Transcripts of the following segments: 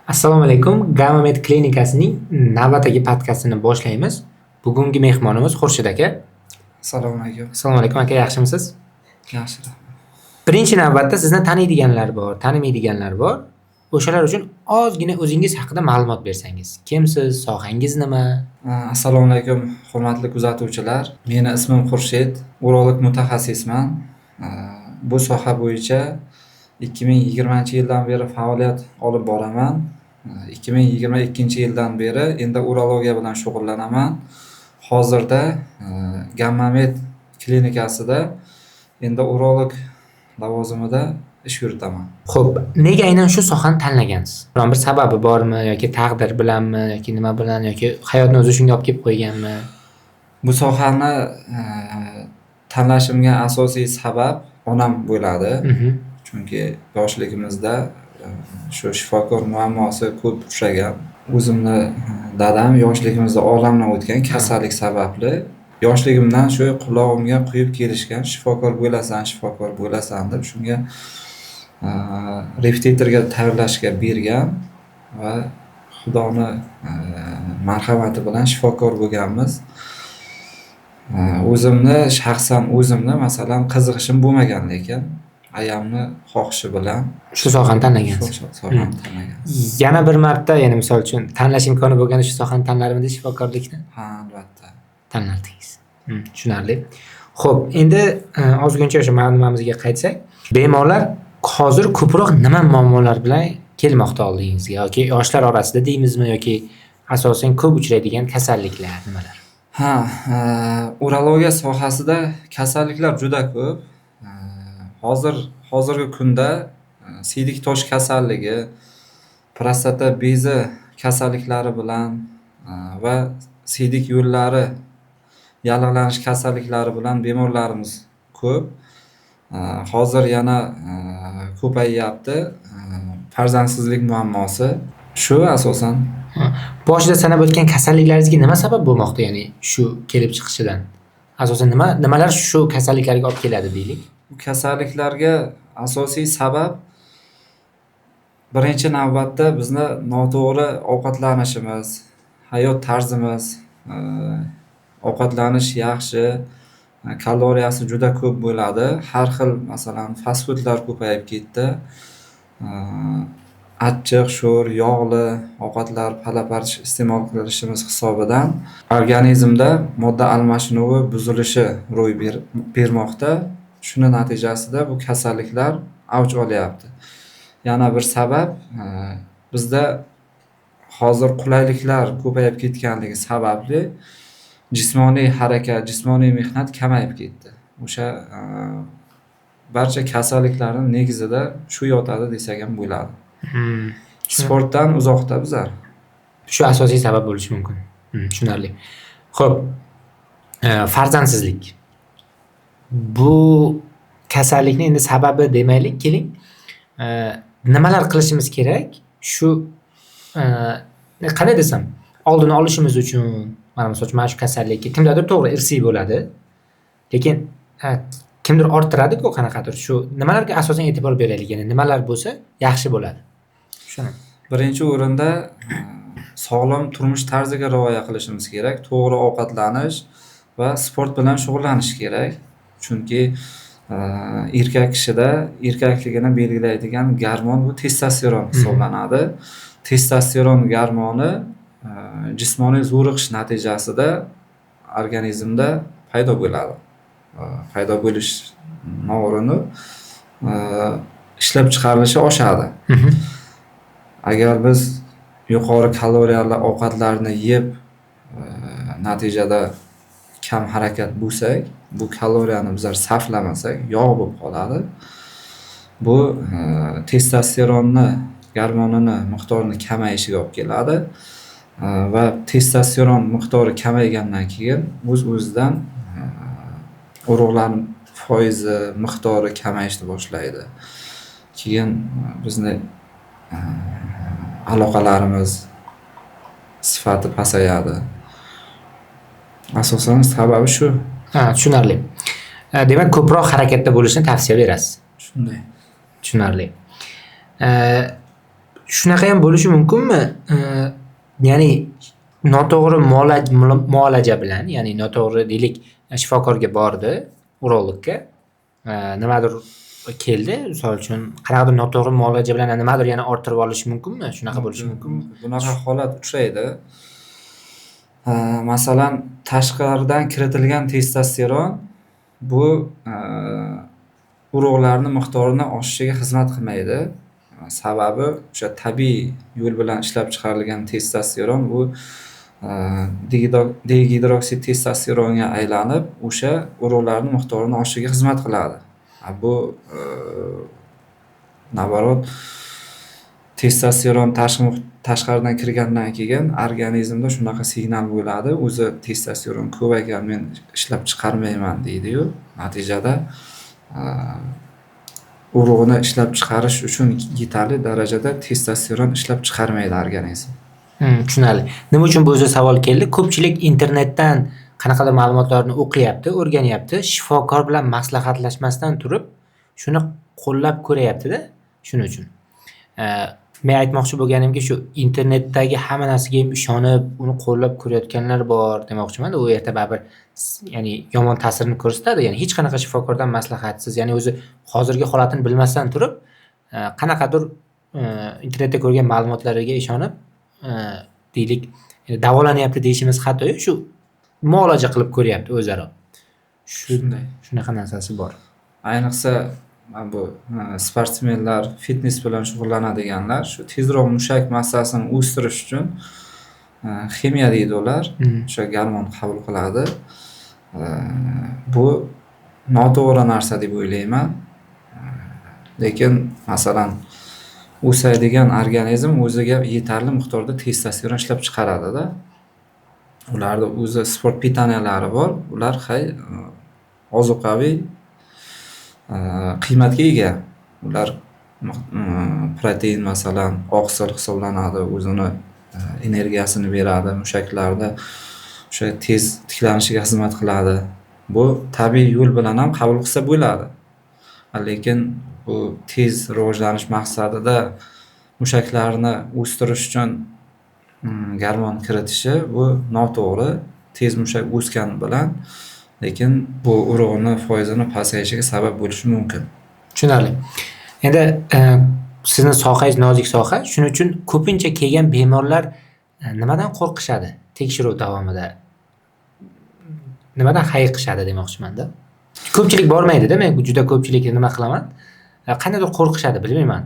Assalomu alaykum. Gamma klinikasining navbatdagi podkastini boshlaymiz. Bugungi mehmonimiz Xurshid aka. Assalomu alaykum. Assalomu alaykum aka, yaxshimisiz? Yaxshi, rahmat. Birinchi navbatda sizni taniydiganlar bor, tanimaydiganlar bor. O'shalar uchun ozgina o'zingiz haqida ma'lumot bersangiz. Kimsiz, sohangiz nima? Assalomu alaykum, hurmatli kuzatuvchilar. Meni ismim Xurshid, urolog mutaxassisman. Bu soha bo'yicha 2020-yildan beri faoliyat olib boraman. 2022-yildan beri endi urologiya bilan shug'ullanaman. Hozirda Gammamed klinikasida endi urolog lavozimida ish yuritaman. Xo'p, nega aynan shu sohani tanlagansiz? Biron bir sababi bormi yoki taqdir bilanmi yoki nima bilan yoki hayotni o'zi shunga olib kelib qo'yganmi? Bu sohani tanlashimga asosiy sabab onam bo'ladi. Chunki yoshligimizda shu shifokor muammosi ko'p uchragan. O'zimni dadam yoshligimizda olamdan o'tgan kasallik sababli. Yoshligimdan shu qulog'imga quyib kelishgan, shifokor bo'lasan, shifokor bo'lasan deb shunga repetitorga tayyorlashga bergan va Xudoni marhamati bilan shifokor bo'lganmiz. O'zimni shaxsan o'zimni, masalan, qiziqishim bo'lmagan, lekin ayamni xohishi bilan shu sohani tanlagansiz. Shu sohani tanlagan. Yana bir marta, ya'ni misol uchun tanlash imkoni bo'lganda shu sohani tanlarmidingiz, shifokorlikni? Ha, albatta. Tanlardingiz. Tushunarli. Xo'p, endi ozgincha o'sha ma'lumotlarimizga qaytsak, bemorlar hozir ko'proq nima muammolar bilan kelmoqda oldingizga yoki yoshlar orasida deymizmi yoki asosan ko'p uchraydigan kasalliklar nimalar? Ha, urologiya sohasida kasalliklar juda ko'p. Hozirgi kunda siydik tosh kasalligi, prostata bezi kasalliklari bilan va siydik yo'llari yallig'lanish kasalliklari bilan bemorlarimiz ko'p. Hozir yana ko'payyapti farzandsizlik muammosi. Shu asosan. Boshida sanab o'tgan kasalliklaringizga nima sabab bo'lmoqda, ya'ni shu kelib chiqishidan? Asosan nimalar shu kasalliklarga olib keladi deylik? Bu kasalliklarga asosiy sabab birinchi navbatda bizni noto'g'ri ovqatlanishimiz, hayot tarzimiz, ovqatlanish yaxshi, kaloriyasi juda ko'p bo'ladi. Har xil, masalan, fast foodlar ko'payib ketdi. Achchiq, sho'r, yog'li ovqatlar pala-parch iste'mol qilishimiz hisobidan organizmda modda almashinuvi buzilishi ro'y bermoqda. Shuni natijasida bu kasalliklar avj olyapti. Yana bir sabab, bizda hozir qulayliklar ko'payib ketganligi sababli jismoniy harakat, jismoniy mehnat kamayib ketdi. O'sha barcha kasalliklarning negizida shu yotadi desak ham bo'ladi. Sportdan uzoqda bizlar. Shu asosiy sabab bo'lishi mumkin. Tushunarli. Xo'p, farzandsizlik. Bu kasallikni endi sababi demaylik, keling. Nimalar qilishimiz kerak? Shu qanday desam, oldini olishimiz uchun, mana misol uchun mana shu kasallikka kimdadir to'g'ri irsiy bo'ladi. Lekin kimdir orttiradi-ku qanaqadir. Shu nimalarga asosan e'tibor beraylik? Ya'ni nimalar bo'lsa yaxshi bo'ladi. Shuni. Birinchi o'rinda sog'lom turmush tarziga rioya qilishimiz kerak. To'g'ri ovqatlanish va sport bilan shug'ullanish kerak. Chunki erkak kishida erkakligini belgilaydigan gormon bu testosteron hisoblanadi. Testosteron gormoni jismoniy zo'riqish natijasida organizmda paydo bo'ladi. Paydo bo'lish noo'rini ishlab chiqarilishi oshadi. Agar biz yuqori kaloriyali ovqatlarni yeb, natijada kam harakat bo'lsak, bu kaloriyani bizlar sarflamasak, yog' bo'lib qoladi. Bu testosteronni gormonini miqdorini kamayishiga olib keladi va testosteron miqdori kamaygandan keyin o'z-o'zidan urug'lar foizi, miqdori kamayishni boshlaydi. Keyin bizni aloqalarimiz sifati pasayadi. Asosan sababi shu. Ha, tushunarli. Demak, ko'proq harakatda bo'lishni tavsiya berasiz. Shunday. Tushunarli. Shunaqa ham bo'lishi mumkinmi? Ya'ni noto'g'ri muolaja bilan, ya'ni noto'g'ri deylik, shifokorga bordi, urologga, nimadir keldi, misol uchun qanaqadir noto'g'ri muolaja bilan nimadir yana orttirib olishi mumkinmi? Shunaqa bo'lishi mumkinmi? Bunaqa holat uchraydi. Masalan, tashqaridan kiritilgan testosteron bu urug'larni miqdorini oshishiga xizmat qilmaydi. Sababi o'sha tabiiy yo'l bilan ishlab chiqarilgan testosteron bu degidroksid testosteronga aylanib, o'sha urug'larni miqdorini oshishiga xizmat qiladi. Bu naborot testosteron tashqaridan kirgandan keyin organizmda shunaqa signal bo'ladi. O'zi testosteron ko'p ekan, men ishlab chiqarmayman deydi-yu. Natijada urug'ni ishlab chiqarish uchun yetarli darajada testosteron ishlab chiqarmaydi organizm. Tushunarli. Nima uchun bu o'zi savol keldi? Ko'pchilik internetdan qanaqadir ma'lumotlarni o'qiyapti, o'rganyapti, shifokor bilan maslahatlashmasdan turib shuni qo'llab ko'rayapti-da, shuning uchun. Men aytmoqchi bo'lganimki, shu internetdagi hamma narsaga ham ishonib, uni qo'llab ko'rayotganlar bor demoqchiman. U erta baribir ya'ni yomon ta'sirini ko'rsatadi. Ya'ni hech qanaqa shifokordan maslahatsiz, ya'ni o'zi hozirgi holatini bilmasdan turib, qanaqadir internetda ko'rgan ma'lumotlariga ishonib, deylik, davolanyapti deyishimiz xato, shu muolaja qilib ko'ryapti o'zaro. Shunday. Shunaqa narsasi bor. Ayniqsa bu sportsmenlar, fitness bilan shug'ullanadiganlar shu tezroq mushak massasini o'stirish uchun ximiya deydi ular, o'sha gormon qabul qiladi. Bu noto'g'ri narsa deb o'ylayman. Lekin masalan o'sadigan organizm o'ziga yetarli miqdorda testosteron ishlab chiqaradida. Ularda o'zi sport pitaniyalari bor, ular ozuqaviy qiymatga ega. Ular protein masalan oqsil hisoblanadi, o'zini energiyasini beradi, mushaklarda o'sha tez tiklanishiga xizmat qiladi. Bu tabiiy yo'l bilan ham qabul qilsa bo'ladi. Lekin bu tez rivojlanish maqsadida mushaklarni o'stirish uchun gormon kiritishi bu noto'g'ri. Tez mushak o'sgani bilan, lekin bu urug'ini foizini pasayishiga sabab bo'lishi mumkin. Tushunarli. Endi sizni sohangiz nozik soha, shuning uchun ko'pincha kelgan bemorlar nimadan qo'rqishadi tekshiruv davomida? Nimadan hayiqishadi demoqchiman-da. Ko'pchilik bormaydi-da, men juda ko'pchilikni nima qilaman? Qandaydir qo'rqishadi, bilmayman.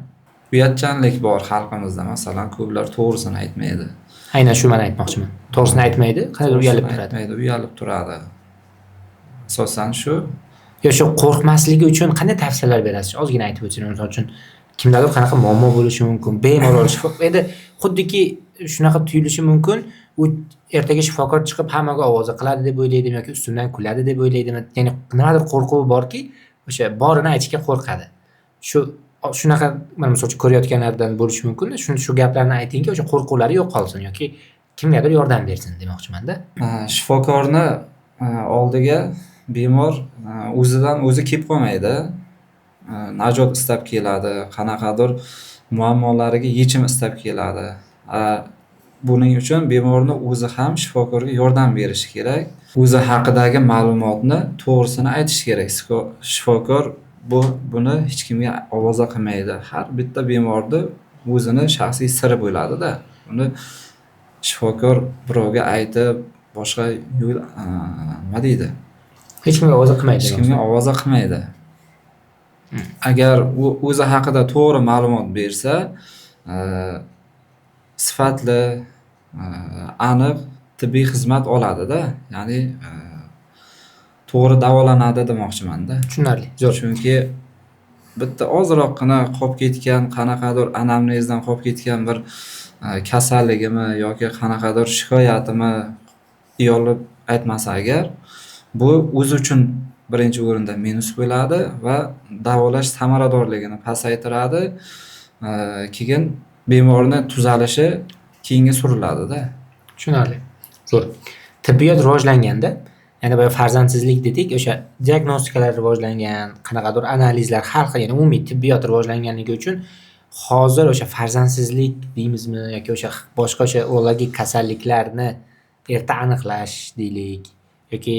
Uyatchanlik bor xalqimizda, masalan, ko'plar to'g'risini aytmaydi. Aynan shu men aytmoqchiman. To'g'risini aytmaydi, qandaydir uyalib turadi. Aytmaydi, uyalib turadi. Asosan shu. Yo shu qo'rqmasligi uchun qanday tavsiyalar berasiz? Ozgina aytib o'ting, misol uchun kimdadir qanaqa muammo bo'lishi mumkin, bemalol endi xuddiki shunaqa tuyulishi mumkin, u ertaga shifokor chiqib hammaga ovoza qiladi deb o'ylaydimi yoki ustimdan kuladi deb o'ylaydimi? Ya'ni nimadir qo'rquvi borki, o'sha borini aytishga qo'rqadi. Shu shunaqa mana misol uchun ko'rayotganlardan bo'lishi mumkin. Shu gaplarni aytingki, o'sha qo'rquvlari yo'qolsin yoki kimgadir yordam bersin demoqchiman-da. Shifokorni oldiga bemor o'zidan o'zi kelib qolmaydi. Najot istab keladi, qanaqadir muammolariga yechim istab keladi. Buning uchun bemorni o'zi ham shifokorga yordam berishi kerak. O'zi haqidagi ma'lumotni to'g'risini aytish kerak. Shifokor buni hech kimga ovoza qilmaydi. Har bitta bemorni o'zini shaxsiy siri bo'ladi-da. Uni shifokor birovga aytib, boshqa yo'l nima deydi? Hech kimga ovoza qilmaydi. Hech kimga ovoza qilmaydi. Agar u o'zi haqida to'g'ri ma'lumot bersa, sifatli, aniq tibbiy xizmat oladida. Ya'ni to'g'ri davolanadi demoqchiman-da. Tushunarli. Zo'r. Chunki bitta ozroqgina qolib ketgan, qanaqadir anamnezdan qolib ketgan bir kasalligimi yoki qanaqadir shikoyatimi uyalib aytmasa agar, bu o'zi uchun birinchi o'rinda minus bo'ladi va davolash samaradorligini pasaytiradi. Keyin bemorni tuzalishi keyinga suriladi-da. Tushunarli. Zo'r. Tibbiyot rivojlanganda, ya'ni boya farzandsizlik dedik, o'sha diagnostikalar rivojlangan, qanaqadir analizlar, har xil, ya'ni umumiy tibbiyot rivojlanganligi uchun Hozir o'sha farzandsizlik deymizmi yoki o'sha boshqa o'sha urologik kasalliklarni erta aniqlash deylik yoki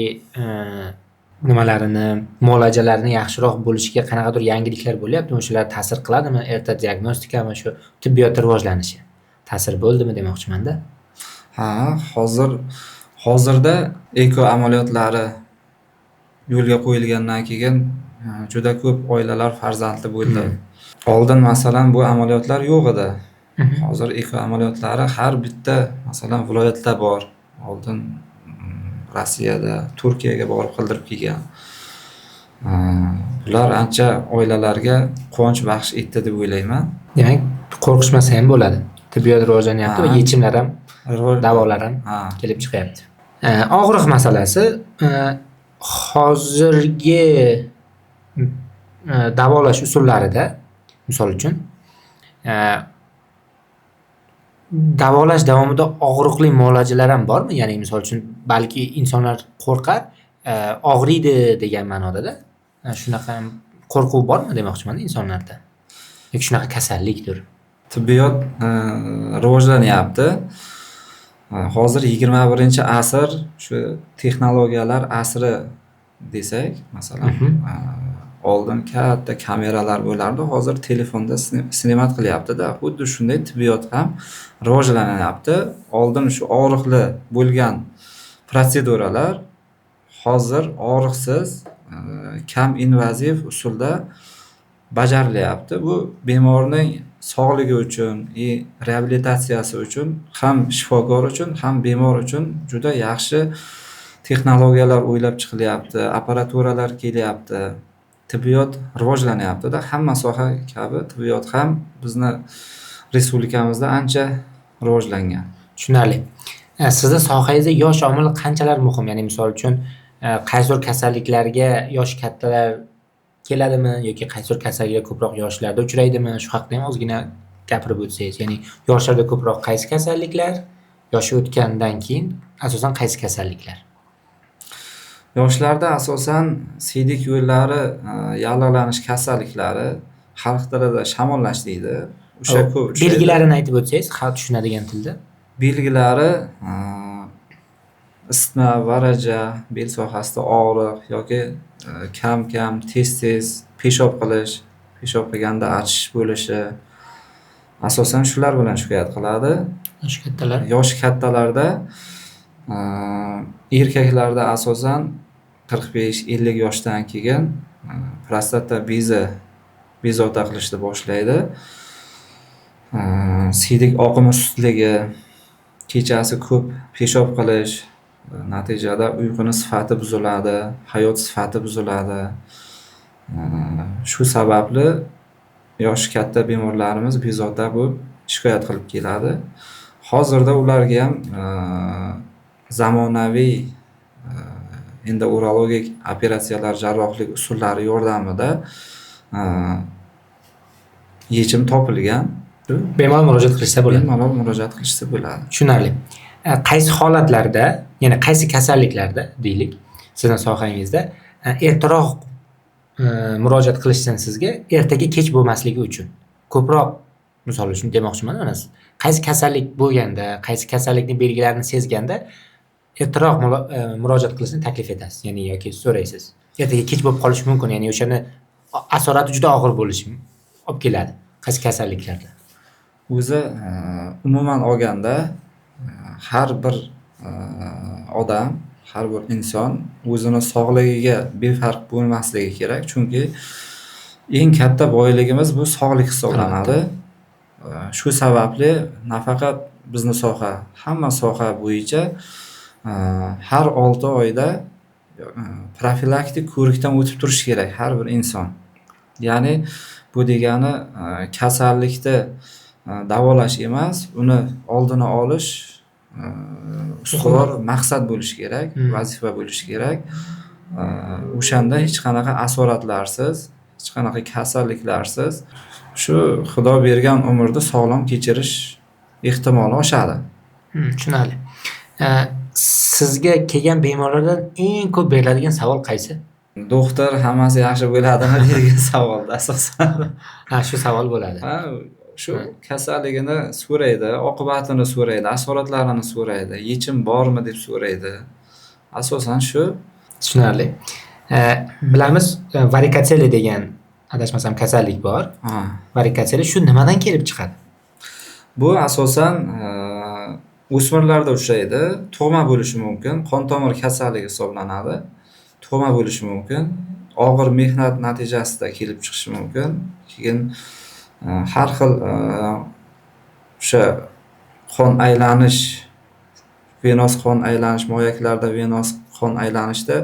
nimalarini, muolajalarini yaxshiroq bo'lishiga qanaqadir yangiliklar bo'lyaptimi? O'shalar ta'sir qiladimi? Erta diagnostikami, shu tibbiyot rivojlanishi ta'sir bo'ldimi demoqchimanda. Ha, hozirda eko amaliyotlari yo'lga qo'yilgandan keyin juda ko'p oilalar farzandli bo'ldi. Oldin masalan bu amaliyotlar yo'q edi. Hozir eko amaliyotlari har bitta masalan viloyatda bor. Oldin Rossiyada, Turkiyaga borib qildirib kelgan. Bular ancha oilalarga quvonch baxsh etdi deb o'ylayman. Demak, qo'rqishmasa ham bo'ladi. Tibbiyot rivojlanyapti va yechimlar ham, davolar ham kelib chiqyapti. Og'riq masalasi hozirgi davolash usullarida, misol uchun, davolash davomida og'riqli muolajalar ham bormi? Ya'ni misol uchun balki insonlar qo'rqar, og'riydi degan ma'noda-da. Shunaqa ham qo'rquv bormi demoqchiman insonlarda? Yoki shunaqa kasallikdir. Tibbiyot rivojlanyapti. Hozir 21-asr shu texnologiyalar asri desak, masalan, oldin katta kameralar bo'lardi, hozir telefonda snimat qilyapti-da. Xuddi shunday tibbiyot ham rivojlanyapti. Oldin shu og'riqli bo'lgan protseduralar hozir og'riqsiz, kam invaziv usulda bajarilyapti. Bu bemorning sog'ligi uchun, reabilitatsiyasi uchun ham shifokor uchun, ham bemor uchun juda yaxshi texnologiyalar o'ylab chiqilyapti, apparaturalar kelyapti. Tibbiyot rivojlanyapti-da. Hamma soha kabi tibbiyot ham bizni respublikamizda ancha rivojlangan. Tushunarli. Sizni sohangizda yosh omili qanchalar muhim? Ya'ni misol uchun qaysidir kasalliklarga yosh kattalar keladimi yoki qaysidir kasalliklar ko'proq yoshlarda uchraydimi? Shu haqida ham ozgina gapirib o'tsangiz. Ya'ni yoshlarda ko'proq qaysi kasalliklar, yoshi o'tgandan keyin asosan qaysi kasalliklar? Yoshlarda asosan siydik yo'llari yallig'lanish kasalliklari, xalq tilida shamollash deydi. O'sha ko'p uchraydi. Belgilarini aytib o'tsangiz, xalq tushunadigan tilda. Belgilari isitma, varaja, bel sohasida og'riq yoki kam-kam, tez-tez peshob qilish, peshob qilganda achish bo'lishi, asosan shular bilan shikoyat qiladi. Yoshi kattalar. Yoshi kattalarda, erkaklarda asosan 45-50 yoshdan keyin prostata bezi bezovta qilishni boshlaydi. Siydik oqimi sustligi, kechasi ko'p peshob qilish, natijada uyquni sifati buziladi, hayot sifati buziladi. Shu sababli yoshi katta bemorlarimiz bezovta bo'lib shikoyat qilib keladi. Hozirda ularga ham zamonaviy endourologik operatsiyalar, jarrohlik usullari yordamida yechim topilgan. Bemalol murojaat qilishsa bo'ladi. Bemalol murojaat qilishsa bo'ladi. Tushunarli. Qaysi holatlarda, ya'ni qaysi kasalliklarda deylik, sizning sohangizda ertaroq murojaat qilishsin sizga, ertaga kech bo'lmasligi uchun. Ko'proq misol uchun demoqchiman, mana qaysi kasallik bo'lganda, qaysi kasallikning belgilarini sezganda ertaroq murojaat qilishni taklif etasiz, ya'ni yoki so'raysiz. Ertaga kech bo'lib qolishi mumkin, ya'ni o'shani asorati juda og'ir bo'lishi olib keladi qaysi kasalliklarda. O'zi umuman olganda har bir odam, har bir inson o'zini sog'ligiga befarq bo'lmasligi kerak, chunki eng katta boyligimiz bu sog'lik hisoblanadi. Shu sababli nafaqat bizni soha, hamma soha bo'yicha har 6 oyda profilaktik ko'rikdan o'tib turish kerak har bir inson. Ya'ni bu degani kasallikni davolash emas, uni oldini olish ustuvor maqsad bo'lishi kerak, vazifa bo'lishi kerak. O'shanda hech qanaqa asoratlarsiz, hech qanaqa kasalliklarsiz shu Xudo bergan umrni sog'lom kechirish ehtimoli oshadi. Tushunarli. Sizga kelgan bemorlardan eng ko'p beriladigan savol qaysi? Doktor hammasi yaxshi bo'ladimi degan savolda asosan. Ha, shu savol bo'ladi. Ha, Shu kasalligini so'raydi, oqibatini so'raydi, asoratlarini so'raydi, yechim bormi deb so'raydi. Asosan shu. Tushunarli. Bilamiz, varikotseliya degan, adashmasam, kasallik bor. Varikotseliya shu nimadan kelib chiqadi? Bu asosan o'smirlarda uchraydi. Tug'ma bo'lishi mumkin, qon tomir kasalligi hisoblanadi. Tug'ma bo'lishi mumkin. Og'ir mehnat natijasida kelib chiqishi mumkin. Keyin har xil o'sha qon aylanish, venoz qon aylanish, moyaklarda venoz qon aylanishda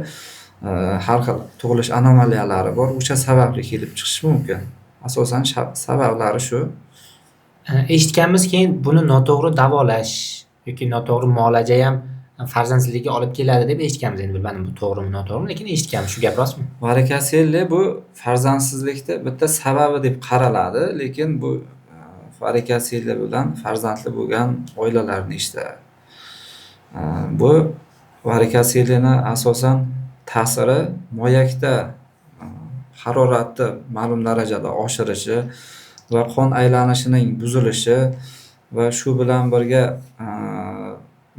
har xil tug'ilish anomaliyalari bor. O'sha sababli kelib chiqishi mumkin. Asosan sabablari shu. Eshitganmiz, keyin buni noto'g'ri davolash yoki noto'g'ri muolaja ham farzandsizlikka olib keladi deb eshitganmiz. Endi bilmadim bu to'g'rimi, noto'g'rimi, lekin eshitganmiz. Shu gap rostmi? Varikotseliya bu farzandsizlikda bitta sababi deb qaraladi, lekin bu varikotseliya bilan farzandli bo'lgan oilalarni ishda. Bu varikotseliyani asosan ta'siri moyakda haroratni ma'lum darajada oshirishi va qon aylanishining buzilishi va shu bilan birga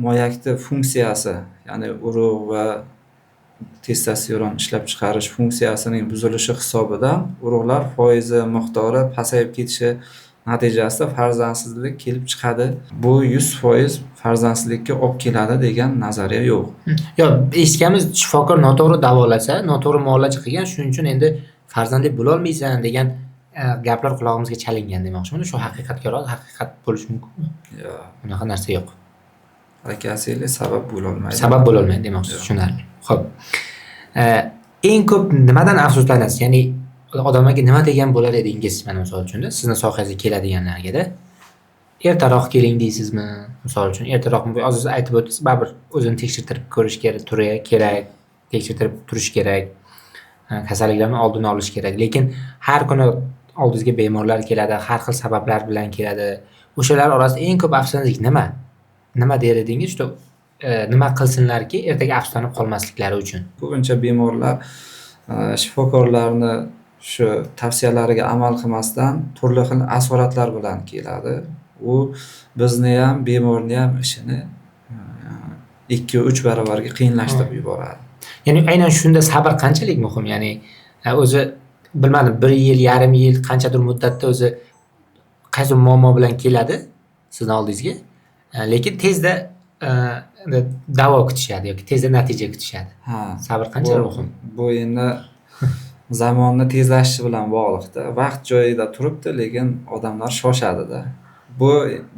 moyakni funksiyasi, ya'ni urug' va testosteron ishlab chiqarish funksiyasining buzilishi hisobidan urug'lar foizi, miqdori pasayib ketishi natijasida farzandsizlik kelib chiqadi. Bu 100% farzandsizlikka olib keladi degan nazariya yo'q. Yo'q, eshitganmiz, shifokor noto'g'ri davolasa, noto'g'ri muolaja qilgan, shuning uchun endi farzandli bo'lolmaysan degan gaplar qulog'imizga chalingan demoqchiman. Shu haqiqatga rost, haqiqat bo'lishi mumkinmi? Yo'q. Bunaqa narsa yo'q. Varikotseliya sabab bo'lolmaydi. Sabab bo'lolmaydi demoqchisiz, tushunarli. Xo'p. Eng ko'p nimadan afsuslanasiz? Ya'ni odamlarga nima degan bo'lar edingiz? Mana misol uchun, sizni sohangizga keladiganlarga-da ertaroq keling deysizmi? Misol uchun ertaroq hozir aytib o'tdingiz, baribir o'zini tekshirtirib ko'rish kerak, tekshirtirib turish kerak, kasalliklarni oldini olish kerak. Lekin har kuni oldingizga bemorlar keladi, har xil sabablar bilan keladi. O'shalar orasida eng ko'p afsuslanishlik nima? Nima der edingiz? Shu nima qilsinlarki, ertaga afsuslanib qolmasliklari uchun? Ko'pincha bemorlar shifokorlarni shu tavsiyalariga amal qilmasdan turli xil asoratlar bilan keladi. U bizni ham, bemorni ham ishini 2-3 barobarga qiyinlashtirib yuboradi. Ya'ni aynan shunda sabr qanchalik muhim? Ya'ni o'zi bilmadim, 1 yil, yarim yil qanchadir muddatda o'zi qaysi muammo bilan keladi sizni oldingizga, lekin tezda davo kutishadi yoki tezda natija kutishadi. Sabr qanchalik muhim? Bu endi zamonni tezlashishi bilan bog'liqda. Vaqt joyida turibdi, lekin odamlar shoshadi-da. Bu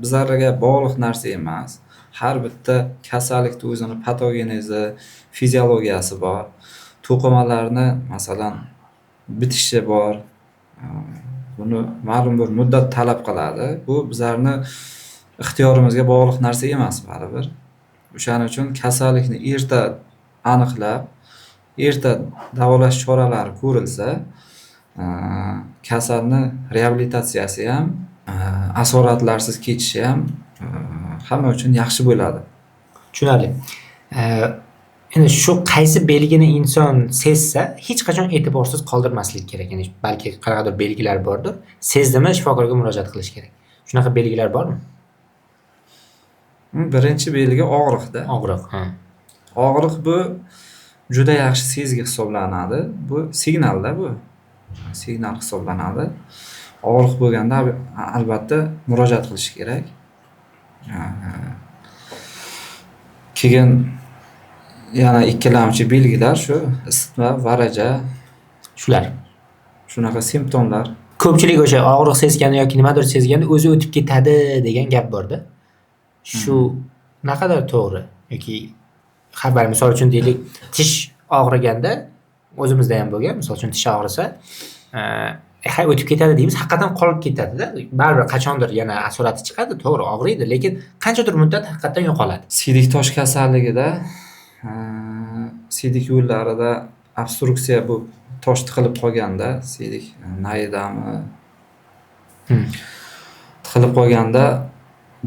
bizlarga bog'liq narsa emas. Har bitta kasallikni o'zini patogenezi, fiziologiyasi bor. To'qimalarni, masalan, bitishi bor. Buni ma'lum bir muddat talab qiladi. Bu bizlarni ixtiyorimizga bog'liq narsa emas baribir. O'shaning uchun kasallikni erta aniqlab, erta davolash choralari ko'rilsa, kasalni reabilitatsiyasi ham, asoratlarsiz kechishi ham hamma uchun yaxshi bo'ladi. Tushunarli. Endi shu qaysi belgini inson sezsa, hech qachon e'tiborsiz qoldirmaslik kerak. Ya'ni balki qanaqadir belgilar bordir. Sezdimi, shifokorga murojaat qilish kerak. Shunaqa belgilar bormi? Birinchi belgi og'riqda. Og'riq, ha. Og'riq bu juda yaxshi sezgi hisoblanadi. Bu signalda bu. Signal hisoblanadi. Og'riq bo'lganda albatta murojaat qilish kerak. Keyin yana ikkilamchi belgilar shu isitma, varaja, shular. Shunaqa simptomlar. Ko'pchilik o'sha og'riq sezganda yoki nimadir sezganda o'zi o'tib ketadi degan gap bor-da. Shu naqadar to'g'ri yoki xabar, misol uchun deylik, tish og'riganda o'zimizda ham bo'lgan, misol uchun tish og'risa, hay o'tib ketadi deymiz, haqiqatan qolib ketadi-da. Baribir qachondir yana asorati chiqadi, to'g'ri og'riydi, lekin qanchadir muddat haqiqatan yo'qoladi. Siydik tosh kasalligida, siydik yo'llarida obstruksiya bu tosh tiqilib qolganda, siydik nayidami tiqilib qolganda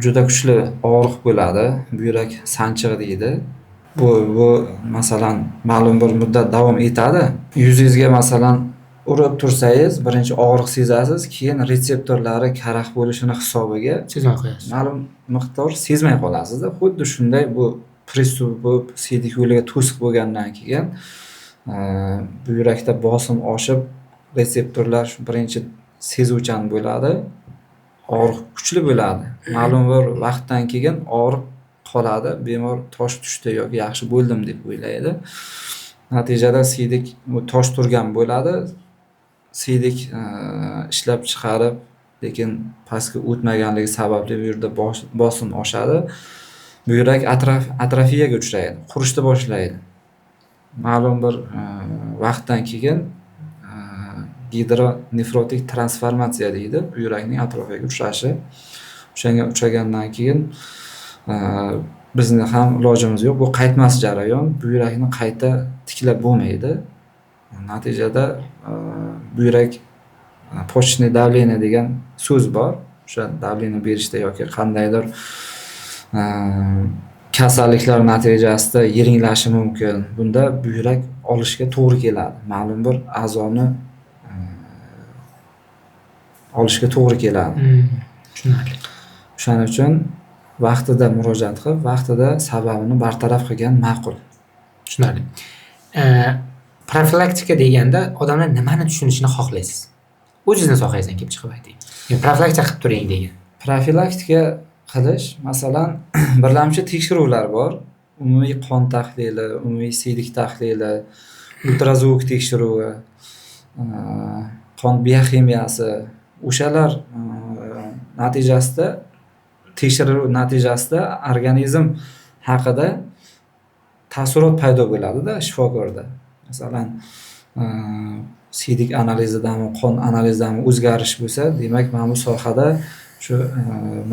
juda kuchli og'riq bo'ladi, buyrak sanchig'i deydi. Bu masalan ma'lum bir muddat davom etadi. Yuzingizga masalan Urib tursangiz, birinchi og'riq sezasiz, keyin retseptorlari karaxt bo'lishini hisobiga sezmay qo'yasiz. Ma'lum miqdor sezmay qolasizda. Xuddi shunday bu приступ bo'lib, siydik yo'liga to'siq bo'lgandan keyin buyrakda bosim oshib, retseptorlar birinchi sezuvchan bo'ladi, og'riq kuchli bo'ladi. Ma'lum bir vaqtdan keyin og'riq qoladi, bemor tosh tushdi yoki yaxshi bo'ldim deb o'ylaydi. Natijada siydik tosh turgan bo'ladi. Siydik ishlab chiqarib, lekin pastga o'tmaganligi sababli bu yerda bosim oshadi. Buyrak atrofiyaga uchraydi, qurishni boshlaydi. Ma'lum bir vaqtdan keyin gidronefrotik transformatsiya deydi, buyrakning atrofiyaga uchrashi. O'shanga uchragandan keyin bizni ham ilojimiz yo'q. Bu qaytmas jarayon, buyrakni qayta tiklab bo'lmaydi. Natijada buyrak почечное давление degan so'z bor. O'sha давление berishda yoki qandaydir kasalliklar natijasida yiringlashi mumkin. Bunda buyrak olishga to'g'ri keladi. Ma'lum bir a'zoni olishga to'g'ri keladi. Tushunarli. O'shaning uchun vaqtida murojaat qilib, vaqtida sababini bartaraf qilgan ma'qul. Tushunarli. Profilaktika deganda odamlar nimani tushunishini xohlaysiz? O'zingizni sohangizdan kelib chiqib ayting. Yani profilaktika qilib turing degan. Profilaktika qilish, masalan, birlamchi tekshiruvlar bor. Umumiy qon tahlili, umumiy siydik tahlili, ultrazvuk tekshiruvi, qon bioximiyasi. O'shalar natijasida, tekshiruv natijasida organizm haqida taassurot paydo bo'ladida shifokorda. Masalan, siydik analizidami, qon analizidami o'zgarish bo'lsa, demak, mana bu sohada shu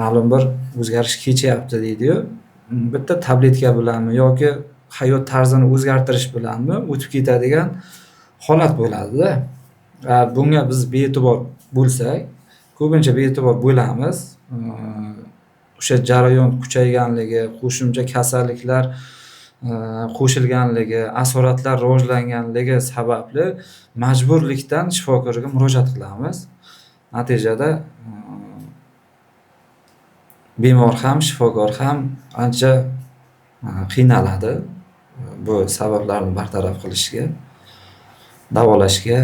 ma'lum bir o'zgarish kechyapti deydi-yu. Bitta tabletka bilanmi yoki hayot tarzini o'zgartirish bilanmi o'tib ketadigan holat bo'ladida. Bunga biz bee'tibor bo'lsak, ko'pincha bee'tibor bo'lamiz. O'sha jarayon kuchayganligi, qo'shimcha kasalliklar qo'shilganligi, asoratlar rivojlanganligi sababli majburlikdan shifokorga murojaat qilamiz. Natijada bemor ham, shifokor ham ancha qiynaladi bu sabablarni bartaraf qilishga, davolashga,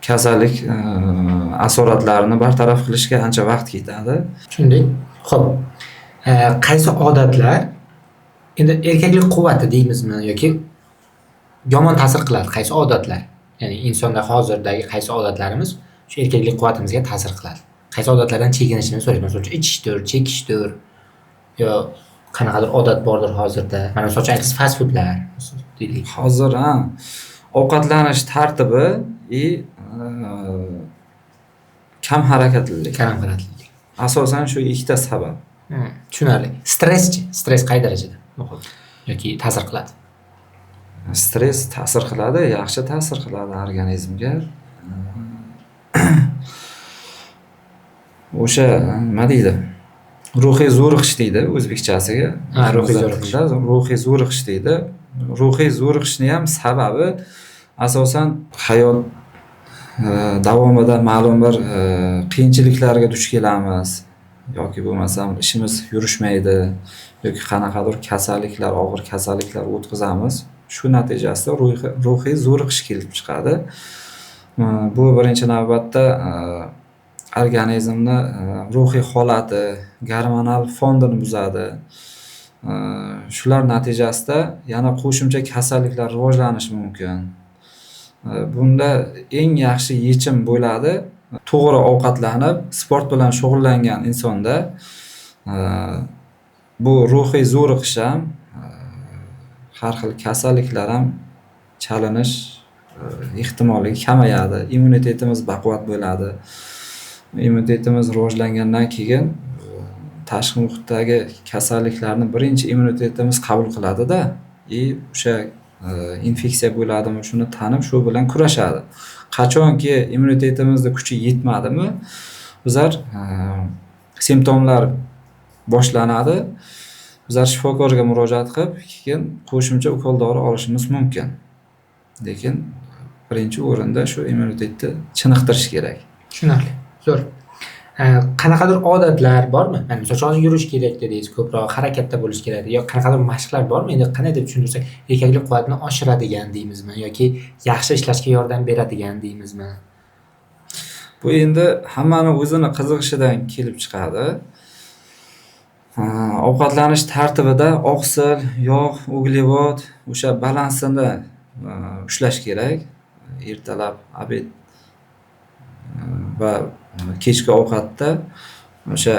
kasallik asoratlarini bartaraf qilishga ancha vaqt ketadi. Tushundik. Xo'p, qaysi odatlar endi erkaklik quvvati deymizmi yoki yomon ta'sir qiladi? Qaysi odatlar? Ya'ni insonda hozirdagi qaysi odatlarimiz shu erkaklik quvvatimizga ta'sir qiladi? Qaysi odatlardan chekinishini so'rayman. Masalan, ichishdir, chekishdir yo qanaqadir odat bordir hozirda. Mana misol uchun aytdingiz, fast foodlar deylik. Hozir ha, ovqatlanish tartibi и kam harakatlilik. Kam harakatlilik. Asosan shu ikkita sabab. Tushunarli. Stresschi? Stress qay darajada muhim yoki ta'sir qiladi? Stress ta'sir qiladi, yaxshi ta'sir qiladi organizmga. O'sha nima deydi? Ruhiy zo'riqish deydi o'zbekchasiga. Ha, ruhiy zo'riqish. Ruhiy zo'riqish deydi. Ruhiy zo'riqishning ham sababi asosan hayot davomida ma'lum bir qiyinchiliklarga duch kelamiz yoki bo'lmasam ishimiz yurishmaydi yoki qanaqadir kasalliklar, og'ir kasalliklar o'tkazamiz. Shu natijasida ruhiy zo'riqish kelib chiqadi. Bu birinchi navbatda organizmni ruhiy holati, gormonal fondini buzadi. Shular natijasida yana qo'shimcha kasalliklar rivojlanishi mumkin. Bunda eng yaxshi yechim bo'ladi to'g'ri ovqatlanib, sport bilan shug'ullangan insonda bu ruhiy zo'riqish ham, har xil kasalliklar ham chalinish ehtimolligi kamayadi. Immunitetimiz baquvvat bo'ladi. Immunitetimiz rivojlangandan keyin tashqi muhitdagi kasalliklarni birinchi immunitetimiz qabul qiladida и o'sha infeksiya bo'ladimi, shuni tanib, shu bilan kurashadi. Qachonki immunitetimizni kuchi yetmadimi, bizlar simptomlar boshlanadi. Bizlar shifokorga murojaat qilib, keyin qo'shimcha ukol dori olishimiz mumkin. Lekin birinchi o'rinda shu immunitetni chiniqtirish kerak. Tushunarli. Zo'r. Qanaqadir odatlar bormi? Mana misol uchun hozir yurish kerak dedingiz, ko'proq harakatda bo'lish kerak. Yo qanaqadir mashqlar bormi? Endi qanday deb tushuntirsak, erkaklik quvvatini oshiradigan deymizmi yoki yaxshi ishlashga yordam beradigan deymizmi? Bu endi hammani o'zini qiziqishidan kelib chiqadi. Ovqatlanish tartibida oqsil, yog', uglevod o'sha balansini ushlash kerak. Ertalab, obed va kechki ovqatda o'sha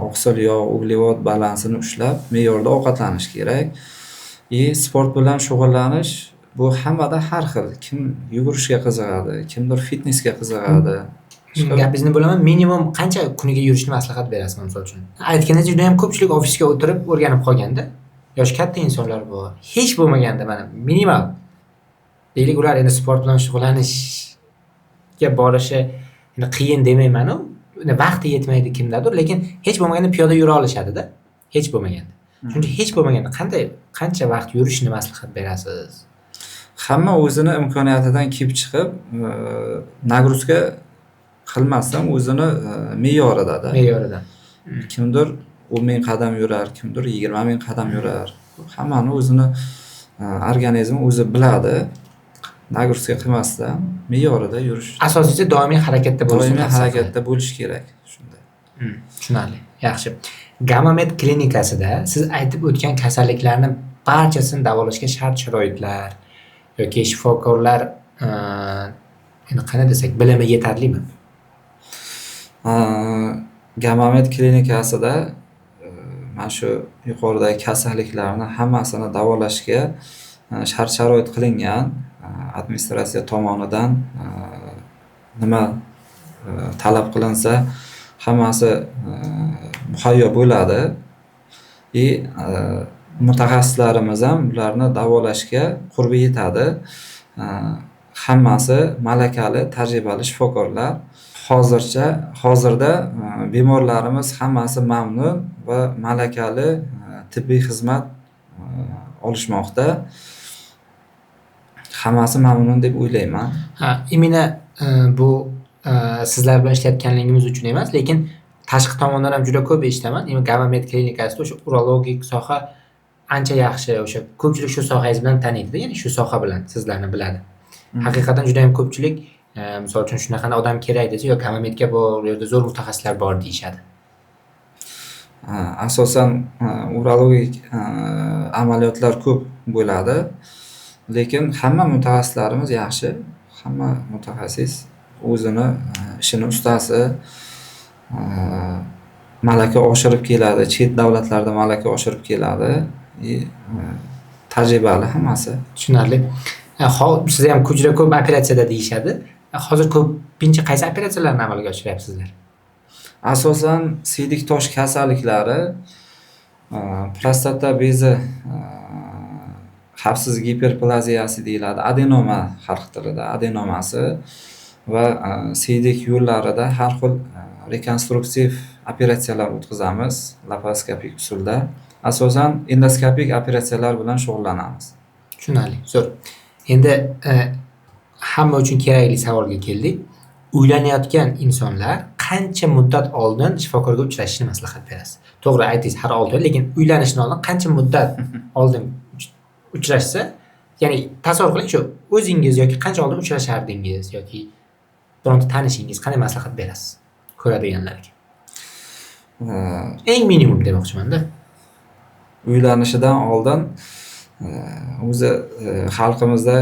oqsil, yog', uglevod balansini ushlab me'yorda ovqatlanish kerak. Sport bilan shug'ullanish bu hammada har xil. Kim yugurishga qiziqadi, kimdir fitnesga qiziqadi. Gapingizni bo'laman, minimum qancha kuniga yurishni maslahat berasiz misol uchun? Aytganingizdek, juda ham ko'pchilik ofisga o'tirib o'rganib qolganda, yoshi katta insonlar bor. Hech bo'lmaganda mana minimal. Deylik, ular endi sport bilan shug'ullanishga borishi endi qiyin demayman-u, vaqti yetmaydi kimdadir, lekin hech bo'lmaganda piyoda yura olishadi-da. Hech bo'lmaganda. Chunki hech bo'lmaganda qancha vaqt yurishni maslahat berasiz? Hamma o'zini imkoniyatidan kelib chiqib, nagruzka qilmasdan o'zini me'yorida-da. Me'yorida. Kimdir 10 ming qadam yurar, kimdir 20 ming qadam yurar. Hammani o'zini organizmi o'zi biladi. Nagruzka qilmasdan me'yorida yurish. Asosiysi doimiy harakatda bo'lish. Doimiy harakatda bo'lish kerak shunda. Tushunarli. Yaxshi. Gamamed klinikasida siz aytib o'tgan kasalliklarni barchasini davolashga shart-sharoitlar yoki shifokorlar endi qanday desak, bilimi yetarlimi? Gamamed klinikasida mana shu yuqoridagi kasalliklarni hammasini davolashga shart-sharoit qilingan. Administratsiya tomonidan nima talab qilinsa hammasi muhayyo bo'ladi. Mutaxassislarimiz ham ularni davolashga qurbi yetadi. Hammasi malakali, tajribali shifokorlar. Hozirda bemorlarimiz hammasi mamnun va malakali tibbiy xizmat olishmoqda. Hammasi mamnun deb o'ylayman. Ha, imina bu sizlar bilan ishlayotganligimiz uchun emas, lekin tashqi tomondan ham juda ko'p eshitaman. Gamamed klinikasida o'sha urologik soha ancha yaxshi, o'sha ko'pchilik shu sohangiz bilan taniydi, ya'ni shu soha bilan sizlarni biladi. Haqiqatan juda ham ko'pchilik misol uchun shunaqa odam kerak desa, yo Gamamedga bor, u yerda zo'r mutaxassislar bor deyishadi. Asosan urologik amaliyotlar ko'p bo'ladi. Lekin hamma mutaxassislarimiz yaxshi. Hamma mutaxassis o'zini ishini ustasi, malaka oshirib keladi, chet davlatlarda malaka oshirib keladi. Tajribali hammasi. Tushunarli. Siz ham juda ko'p operatsiyada deyishadi. Hozir ko'pincha qaysi operatsiyalarni amalga oshiryapsizlar? Asosan siydik tosh kasalliklari, prostata bezi xavfsiz giperplaziyasi deyiladi, adenoma xalq tilida adenomasi va siydik yo'llarida har xil rekonstruktiv operatsiyalar o'tkazamiz laparoskopik usulda. Asosan endoskopik operatsiyalar bilan shug'ullanamiz. Tushunarli, zo'r. Endi hamma uchun kerakli savolga keldik. Uylanayotgan insonlar qancha muddat oldin shifokorga uchrashishni maslahat berasiz? To'g'ri aytdingiz, har 6 oy, lekin uylanishdan oldin qancha muddat oldin uchrashsa, ya'ni tasavvur qiling, shu o'zingiz yoki qancha oldin uchrashardingiz yoki bironta tanishingiz qanday maslahat berasiz ko'radiganlarga? Eng minimum demoqchiman-da. Uylanishidan oldin o'zi xalqimizda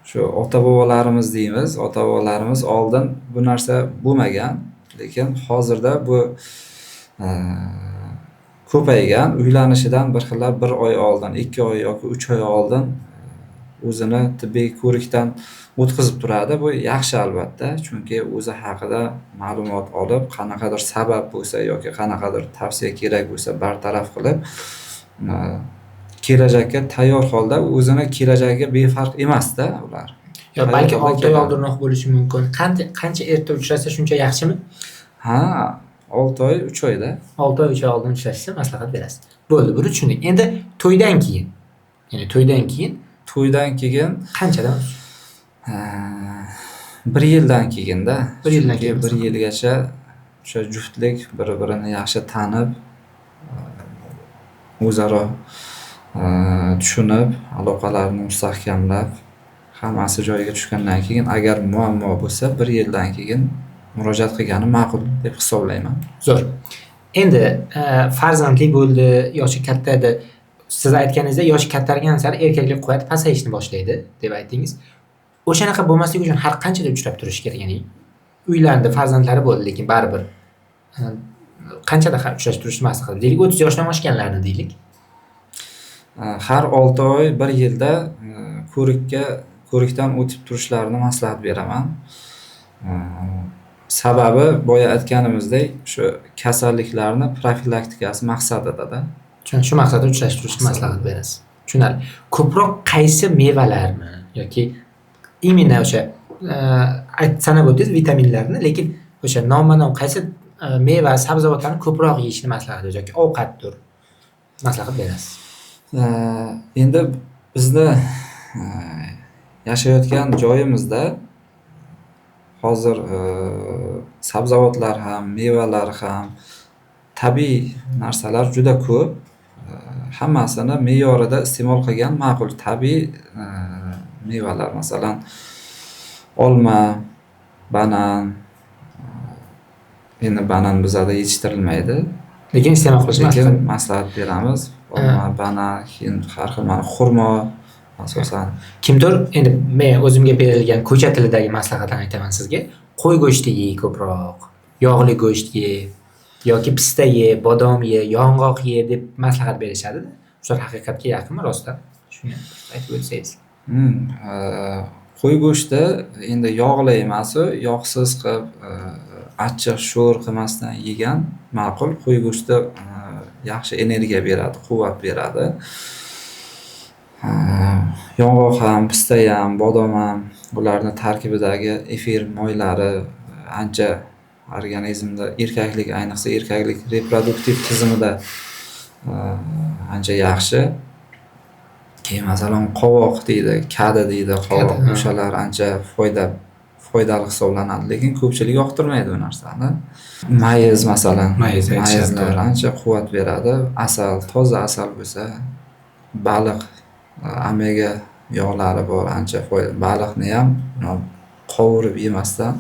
shu ota-bobolarimiz deymiz, ota-bobolarimiz oldin bu narsa bo'lmagan, lekin hozirda bu ko'paygan. Uylanishidan bir xillar 1 oy oldin, 2 oy yoki 3 oy oldin o'zini tibbiy ko'rikdan o'tkazib turadi. Bu yaxshi albatta, chunki o'zi haqida ma'lumot olib, qanaqadir sabab bo'lsa yoki qanaqadir tavsiya kerak bo'lsa bartaraf qilib, kelajakka tayyor holda, o'zini kelajagiga befarq emas-da ular. Yo balki 6 oy oldinroq bo'lishi mumkin. Qancha erta uchrasa shuncha yaxshimi? Ha, 6 oy, 3 oyda. 6 oy, 3 oy oldin uchrashsa maslahat berasiz. Bo'ldi, buni tushundik. Endi to'ydan keyin, ya'ni to'ydan keyin To'ydan keyin qanchadan? 1 yildan keyinda. 1 yildan keyin. 1 yilgacha o'sha juftlik bir-birini yaxshi tanib, o'zaro tushunib, aloqalarini mustahkamlab, hammasi joyiga tushgandan keyin agar muammo bo'lsa, 1 yildan keyin murojaat qilgani ma'qul deb hisoblayman. Zo'r. Endi farzandli bo'ldi, yoshi katta edi. Siz aytganingizdek, yoshi kattargan sari erkaklik quvvati pasayishni boshlaydi deb aytdingiz. O'shanaqa bo'lmasligi uchun har qanchada uchrab turish kerak? Ya'ni uylandi, farzandlari bo'ldi, lekin baribir qanchada uchrashib turishni maslahat deylik, 30 yoshdan oshganlarni deylik. Har 6 oy, 1 yilda ko'rikdan o'tib turishlarini maslahat beraman. Sababi boya aytganimizdek, shu kasalliklarni profilaktikasi maqsadida-da. Shu maqsadda uchrashib turishni maslahat berasiz. Tushunarli. Ko'proq qaysi mevalarni yoki именно o'sha sanab o'tdingiz vitaminlarni, lekin o'sha nomma-nom qaysi meva, sabzavotlarni ko'proq yeyishni maslahat berasiz yoki ovqatdir maslahat berasiz? Endi bizni yashayotgan joyimizda hozir sabzavotlar ham, mevalar ham, tabiiy narsalar juda ko'p. Hammasini me'yorida iste'mol qilgan ma'qul. Tabiiy mevalar, masalan, olma, banan. Endi banan bizada yetishtirilmaydi. Lekin iste'mol qilish maslahat beramiz. Olma, banan, keyin har xil mana xurmo asosan. Kimdir, endi men o'zimga berilgan ko'cha tilidagi maslahatlarni aytaman sizga. Qo'y go'shti ye ko'proq, yog'li go'sht ye yoki pista ye, bodom ye, yong'oq ye deb maslahat berishadi-da. Shular haqiqatga yaqinmi rostdan? Shuni aytib o'tsangiz. Qo'y go'shti endi yog'li emas, yog'siz qilib, achchiq sho'r qilmasdan yegan ma'qul. Qo'y go'shti yaxshi energiya beradi, quvvat beradi. Yong'oq ham, pista ham, bodom ham, bularni tarkibidagi efir moylari ancha organizmda erkaklik, ayniqsa erkaklik reproduktiv tizimida ancha yaxshi. Keyin masalan qovoq deydi, kadi deydi, qovoq, o'shalar ancha foydali hisoblanadi, lekin ko'pchilik yoqtirmaydi bu narsani. Mayiz masalan, mayizlar ancha quvvat beradi. Asal, toza asal bo'lsa, baliq, omega yog'lari bor, ancha foyda. Baliqni ham qovurib yemasdan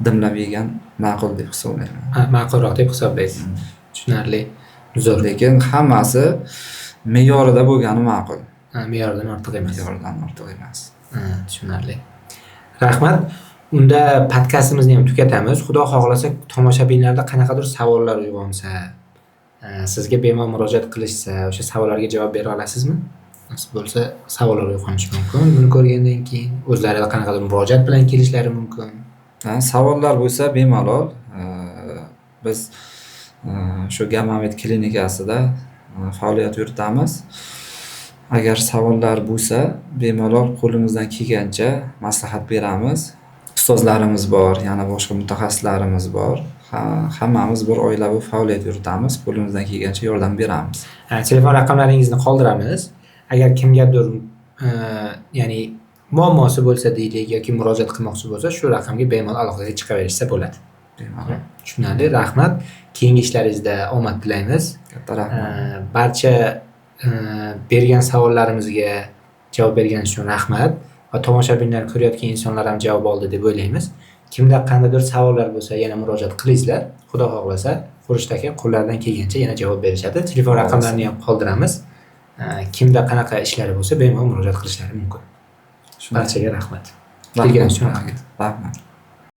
dimlab yegan ma'qul deb hisoblayman. Ma'qulroq deb hisoblaysiz. Tushunarli. Zo'r. Lekin hammasi me'yorida bo'lgani ma'qul. Me'yoridan ortiq emas. Me'yoridan ortiq emas. Tushunarli. Rahmat. Unda podkastimizni ham tugatamiz. Xudo xohlasa tomoshabinlarda qanaqadir savollar uyg'onsa, sizga bemalol murojaat qilishsa, o'sha savollarga javob bera olasizmi? Nasib bo'lsa savollar uyg'onishi mumkin. Buni ko'rgandan keyin o'zlari qanaqadir murojaat bilan kelishlari mumkin. Savollar bo'lsa bemalol biz shu Gammamed klinikasida faoliyat yuritamiz. Agar savollar bo'lsa, bemalol qo'limizdan kelgancha maslahat beramiz. Ustozlarimiz bor, yana boshqa mutaxassislarimiz bor. Hammamiz bir oila bo'lib faoliyat yuritamiz, qo'limizdan kelgancha yordam beramiz. Telefon raqamlaringizni qoldiramiz. Agar kimgadir ya'ni muammosi bo'lsa deylik yoki murojaat qilmoqchi bo'lsa, shu raqamga bemalol aloqaga chiqaverishsa bo'ladi. Bemalol. Tushunarli, rahmat. Keyingi ishlaringizda omad tilaymiz. Katta rahmat. Barcha bergan savollarimizga javob berganingiz uchun rahmat. Va tomoshabinlar, ko'rayotgan insonlar ham javob oldi deb o'ylaymiz. Kimda qandaydir savollar bo'lsa, yana murojaat qilingizlar. Xudo xohlasa, Xurshid aka qo'llaridan kelgancha yana javob berishadi. Telefon raqamlarini ham qoldiramiz. Kimda qanaqa ishlari bo'lsa, bemalol murojaat qilishlari mumkin. Barchaga rahmat. Kelganingiz uchun rahmat. Rahmat.